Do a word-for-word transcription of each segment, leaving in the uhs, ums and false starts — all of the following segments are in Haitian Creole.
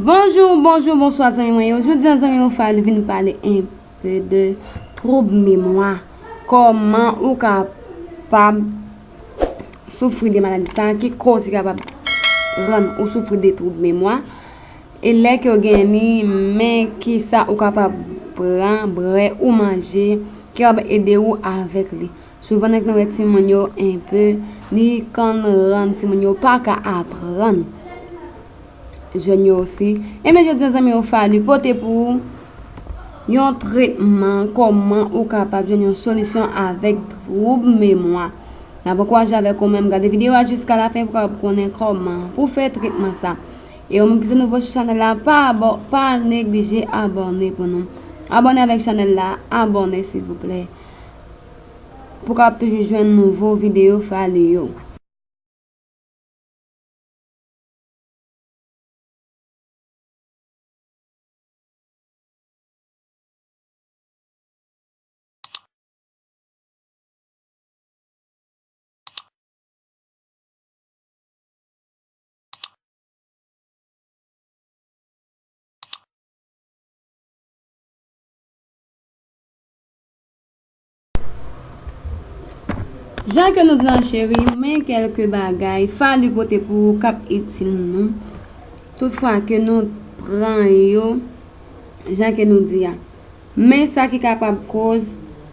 Bonjou, bonjou, bonswa zanmi mwen yo. Jodi a zanmi yo, Fally vin pale enpe de twoub memwa. Kòman ou kapab soufri de maladi sa, ki koz ki kapab rann ou soufri de twoub memwa. E lè ke w gen li, men kisa ou kapab pran, bwè ou manje, ki kapab ede ou avèk li. Souvan nèg nan wè timoun yo enpe, li konn rann timoun yo pa ka aprann. Jèn yo osi. Enben jodi a zanmi yo, Fally pote pou ou yon tretman, kòman ou kapab jwenn yon solisyon avèk twoub memwa. N ap ankouraje avèk ou menm gade videyo a jiska lafen pou w kapab konnen kòman pou fè tretman sa. E ou menm ki se nouvo sou chanèl la, pa abò-, pa neglije abòne pou nou. Abòne avèk chanèl la, abòne silvouplè. Pou w kapab toujou jwenn nouvo videyo Fally yo. Jan ke nou di lan cheri, men kèlke bagay Fally pote pou ou k ap itil nou. Toutfwa ke nou pran yo, jan ke nou di a. Men sa ki kapab koz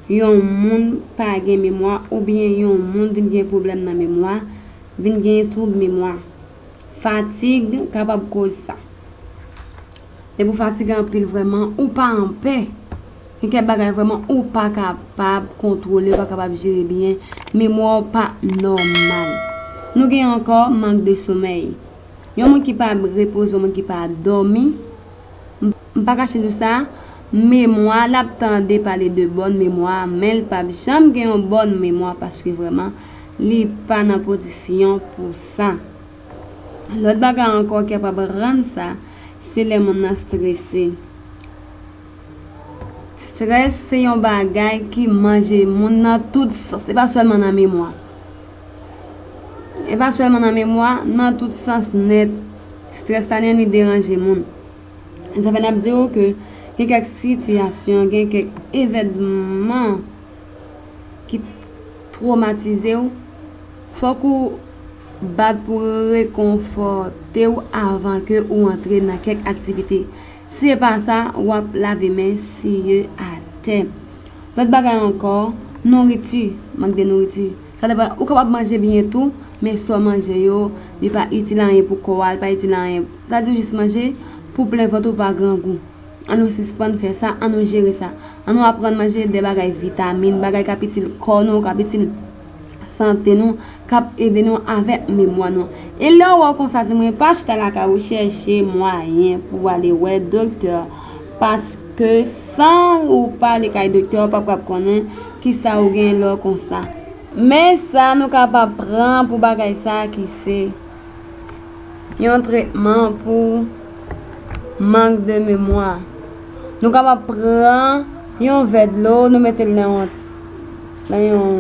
yon moun pa gen memwa oubyen yon moun vin gen pwoblèm nan memwa, vin gen twoub memwa. Fatig kapab koz sa. Depi w fatige anpil vrèman, ou pa anpè. Gen kèk bagay vrèman ou pa kapab kontwole, ou pa kapab jere byen. Memwa w pa nòmal. Nou gen ankò mank de somèy. Yon moun ki pa repoze, yon moun ki pa dòmi, m, m pa kache di w sa, memwa, l ap tande pale de bòn memwa, men l p ap janm gen yon bòn memwa paske vrèman, li pa nan pozisyon pou sa. Lòt bagay ankò ki kapab rann sa, se lè moun nan strese. Strès se yon bagay ki manje moun nan tout sans, e pa sèlman nan memwa. E pa sèlman nan memwa, nan tout sans nèt. Strès la menm li deranje moun. Sa fè n ap di w ke gen kèk sitiyasyon, gen kèk evènman ki twomatize w, fòk ou bat pou rekonfòte w avan ke ou antre nan kèk aktivite. Si se pa sa, w ap lave men siye atè. Lòt bagay ankò, nouriti, mank de nouriti. Sa depann, ou kapab manje byen tou, men sa w manje yo, li pa itil anyen pou kò a, li pa itil anyen. Sa di w jis manje pou plen vant ou pa grangou. An nou sispann fè sa, an nou jere sa. An nou aprann manje de bagay vitamin, bagay k ap itil kò nou, k ap itil sante nou, k ap ede nou avèk memwa nou. E lè w wè w konsa, di mwen, pa chita lakay ou, chèche mwayen pou w ale wè doktè. Paske san ou pa ale kay doktè, ou p ap kab konnen kisa ou gen lè w konsa. Men sa nou kapab pran pou bagay sa ki se yon tretman pou mank de memwa. Nou kapab pran yon vè dlo, nou mete l nan yon, nan yon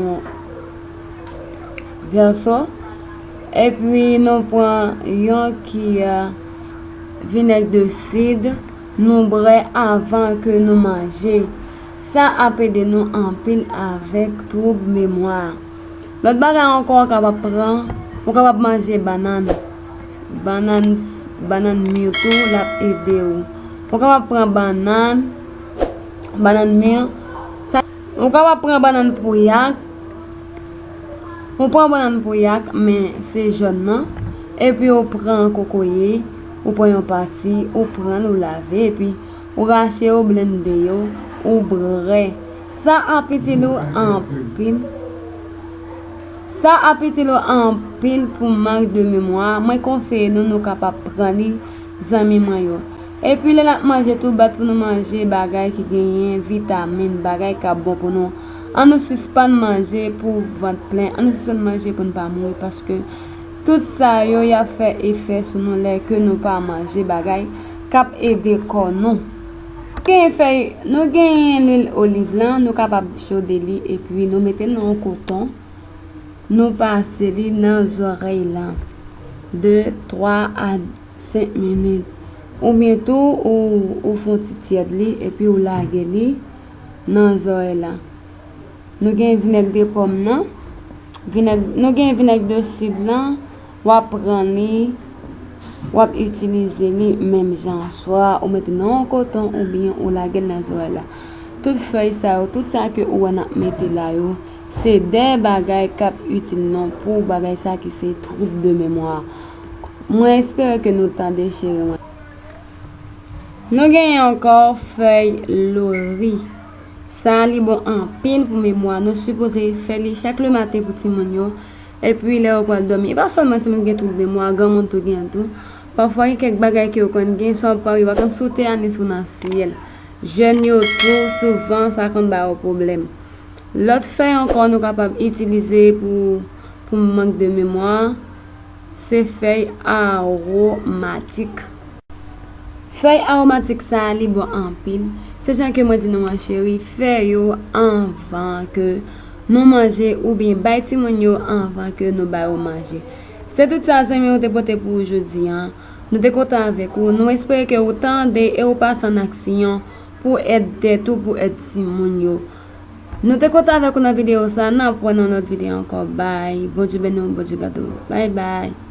vèso, epi nou pran yon kiyè vinèg de sid, nou bwè avan ke nou manje. Sa ap ede nou anpil avèk twoub memwa. Lòt bagay ankò, ou kapab pran, ou kapab manje bannann. Bannann, bannann mi tou, l ap ede w. Ou kapab pran bannann, bannann mi, sa, ou kapab pran bannann pouyak. Ou pran bannann pouyak, men se jòn nan. Epi ou pran kokoye, ou pran yon pati, ou pran l, ou lave, epi ou rache yo, blende yo, ou bwè. Sa ap itil ou anpil. Sa ap itil ou anpil pou mank de memwa. Mwen konseye nou, nou kapab pran li, zanmi mwen yo. Epi lè n ap manje tou, bat pou nou manje bagay ki genyen vitamin, bagay k ap bon pou nou. An nou sispann manje pou vant plen, an nou sispann manje pou n pa mouri, paske tout sa yo, y ap fè efè sou nou lè ke nou pa manje bagay k ap ede kò nou. Nou genyen fèy, nou genyen lwil oliv lan, nou kapab chode li epi nou mete l nan yon koton. Nou pase li nan zòrèy lan de twa a senk minit. Oubyen tou, ou, ou fè yon ti tyèd li epi ou lage li nan zòrèy lan. Nou gen vinèg de pòm nan. Vinèg, nou gen vinèg de sid lan. W ap pran li, w ap itilize li menm jan. Swa ou mete nan yon koton oubyen ou lage l nan zòrèy la. Tout fèy sa yo, tout sa ke ou wè n ap mete la yo, se de bagay k ap itil nou pou bagay sa ki se twoub de memwa. Mwen espere ke nou tande, cheri mwen. Nou genyen ankò fèy lori. Sa a li bon anpil pou memwa. Nou sipoze fè li chak lematen pou timoun yo. Epi lè yo pral dòmi. E pa sèlman timoun gen twoub memwa, granmoun tou gen tou. Pafwa gen kèk bagay ke yo konn gen, sa w pa, yo pa konn si w te anis ou nan syèl. Jèn yo tou, souvan, sa konn ba yo pwoblèm. Lòt fèy ankò nou kapab itilize pou, pou mank de memwa, se fèy awomatik. Fèy awomatik sa a, li bon anpil. Se jan ke mwen di nou an, cheri, fè yo anvan ke nou manje oubyen bay timoun yo anvan ke nou ba yo manje. Se tout sa, zanmi, nou te pote pou ou jodi an. Nou te kontan avèk ou. Nou espere ke ou tande e ou pase an aksyon pou èd tèt ou, pou èd timoun yo. Nou te kontan avèk ou nan videyo sa. N ap wè nan lòt videyo ankò. Bye. Bondye beni w, Bondye gade w. Bye bye.